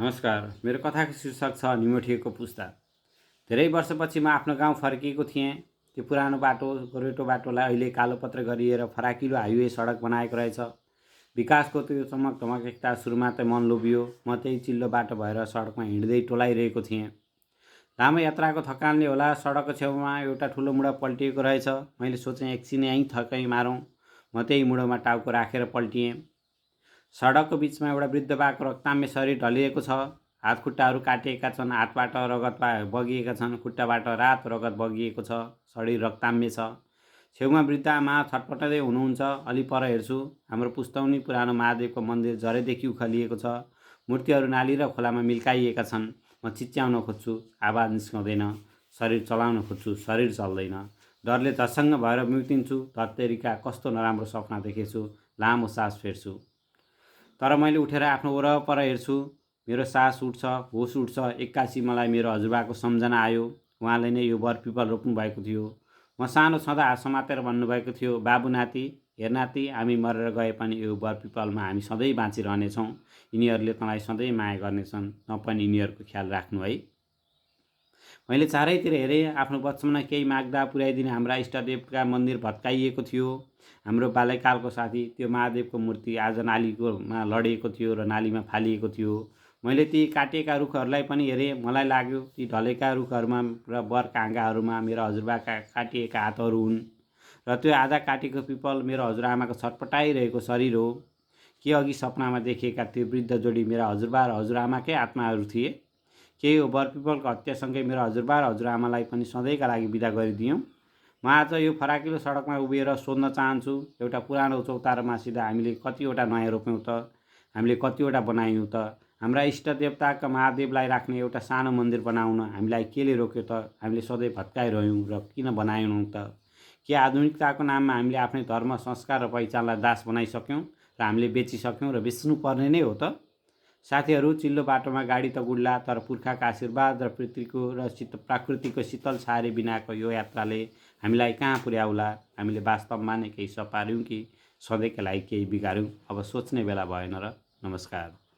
नमस्कार। मेरो कथाको शीर्षक छ निमोठिएको पुस्ता। धेरै वर्षपछि म आफ्नो गाउँ फर्किएको थिएँ। त्यो पुरानो बाटो, गोरेटो बाटोलाई अहिले कालोपत्र गरिएर फराकिलो हाइवे सडक बनाएको रहेछ। विकासको त्यो चमक धमक देख्दा सुरुमा त मन लोभियो। म त्यही चिल्लो बाटो भएर सडकमा हिँड्दै टोलाइरहेको थिएँ। लामो यात्राको थकानले होला सडकको छेउमा एउटा ठुलो मुढा पल्टिएको रहेछ। मैले सोचेँ एकछिन यहीँ थकाइ मारौँ। म त्यही मुढोमा टाउको राखेर पल्टिएँ। सडकको बिचमा एउटा वृद्ध बाको रक्ताम्य शरीर ढलिएको छ। हातखुट्टाहरू काटिएका छन्, हातबाट रगत बगिएका छन्, खुट्टाबाट रातो रगत बगिएको छ, शरीर रक्ताम्य छ। छेउमा वृद्ध आमा छटपटाउँदै हुनुहुन्छ। अलि पर हेर्छु, हाम्रो पुस्तौनी पुरानो महादेवको मन्दिर जरेदेखि उखलिएको छ। मूर्तिहरू नाली र खोलामा मिल्काइएका छन्। म चिच्याउन खोज्छु, आवाज निस्कँदैन। शरीर चलाउन खोज्छु, शरीर चल्दैन। डरले झसङ्ग भएर मुर्तिन्छु। धत्तेरिका, कस्तो नराम्रो सपना देखेछु। लामो सास फेर्छु। तर मैले उठेर आफ्नो वरपर हेर्छु। मेरो सास उठ्छ, होस उठ्छ। एक्कासी मलाई मेरो हजुरबाको सम्झना आयो। उहाँले नै यो बरपिपल रोप्नु भएको थियो। म सानो छँदा हात समातेर भन्नुभएको थियो, बाबु नाति, हेर नाति, हामी मरेर गए पनि यो बरपिपलमा हामी सधैँ बाँचिरहनेछौँ। यिनीहरूले तँलाई सधैँ माया गर्नेछन्। तँ पनि यिनीहरूको ख्याल राख्नु है। मैले चारैतिर हेरेँ। आफ्नो बचपनमा केही माग्दा पुर्याइदिने हाम्रा इष्टदेवका मन्दिर भत्काइएको थियो। हाम्रो बाल्यकालको साथी त्यो महादेवको मूर्ति आज नालीमा लडिएको थियो र नालीमा फालिएको थियो। मैले ती काटिएका रुखहरूलाई पनि हेरेँ। मलाई लाग्यो ती ढलेका रुखहरूमा र बरकाँगाहरूमा मेरो हजुरबाका काटिएका हातहरू हुन् र त्यो आधा काटेको पिपल मेरो हजुरआमाको छटपटाइरहेको शरीर हो। के अघि सपनामा देखिएका त्यो वृद्ध जोडी मेरा हजुरबा र हजुरआमाकै आत्माहरू थिए? के यो बरपिपलको हत्यासँगै मेरो हजुरबा र हजुरआमालाई पनि सधैँका लागि बिदा गरिदियौँ? म आज यो फराकिलो सडकमा उभिएर सोध्न चाहन्छु, एउटा पुरानो चौतारोमा सिधा हामीले कतिवटा नयाँ रोप्यौँ त? हामीले कतिवटा बनायौँ त? हाम्रा इष्टदेवताका महादेवलाई राख्ने एउटा सानो मन्दिर बनाउन हामीलाई केले रोक्यो त? हामीले सधैँ भत्काइरह्यौँ र किन बनाएनौँ त? के आधुनिकताको नाममा हामीले आफ्नै धर्म, संस्कार र पहिचानलाई दास बनाइसक्यौँ र हामीले बेचिसक्यौँ र बेच्नु पर्ने नै हो त? साथीहरू, चिल्लो बाटोमा गाडी त गुड्ला, तर पुर्खाका आशीर्वाद र प्रकृतिको शीतल छारी बिनाको यो यात्राले हामीलाई कहाँ पुर्याउला? हामीले वास्तवमा नै केही सपार्यौँ कि सधैँका लागि केही बिगार्यौँ? अब सोच्ने बेला भएन र? नमस्कार।